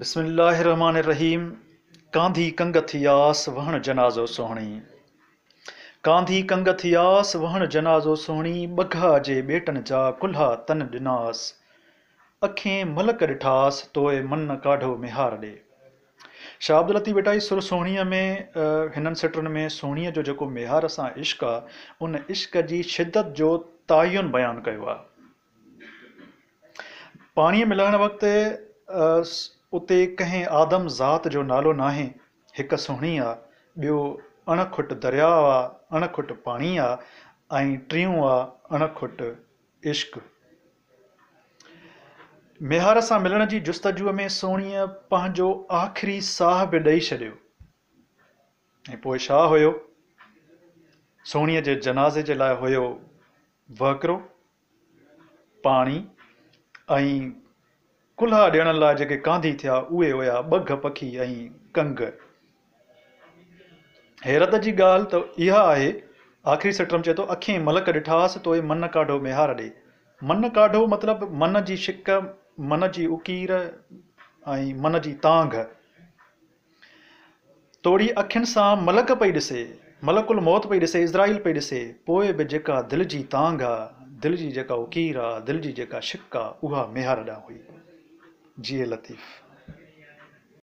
بسم الله الرحمٰن الرحيم ڪانڌي ڪنگ ٿياس وهڻ جنازو سهڻي ڪانڌي ڪنگ ٿياس وهڻ جنازو سهڻي ٻگها جي ٻيٽن جا ڪلها تن ڏناس اکين ملڪ ڏٺاس توء من ڪاڍو ميهار ڏي. شاهه عبداللطيف ڀٽائي سر سهڻيء ۾ هنن سٽن ۾ سهڻيء جو جيڪو ميهار سان عشق آ ان عشق جي شدت جو تعين بيان ڪيو آ. پاڻيء ۾ لهڻ وقت اتي ڪنهن آدم ذات جو نالو ناهي، هڪ سهڻي آ، ٻيو اڻ کٽ درياء آ، اڻ کٽ پاڻي آ ۽ ٽيون آ اڻ کٽ عشق. ميهار سان ملڻ جي جستجوء ۾ سهڻيء پنهنجو آخري ساهه به ڏئي ڇڏيو ۽ پوء ڇا هيو؟ سهڻيء جي جنازي جي لاء هيو وهڪرو، پاڻي ۽ ڪلها ڏيڻ لاء جيڪي ڪانڌي ٿيا، اهي هيا ٻگهه پکي ۽ ڪنگ. حيرت جي ڳالهه ته اها آهي، آخري سٽ ۾ چئي ٿو، اکين ملڪ ڏٺاس، توئي من ڪاڍو ميهار ڏي. من ڪاڍو مطلب من جي شڪ، من جي اڪير ۽ من جي تانگهه. توڙي اکين سان ملڪ پئي ڏسي، ملڪ الموت پئي ڏسي، عزرائيل پئي ڏسي، پوء به جيڪا دل جي تانگهه آ، دل جي جيڪا اڪير آ، دل جي جيڪا شڪ آ، اها ميهار ڏانهن هئي. جيئي لطيف.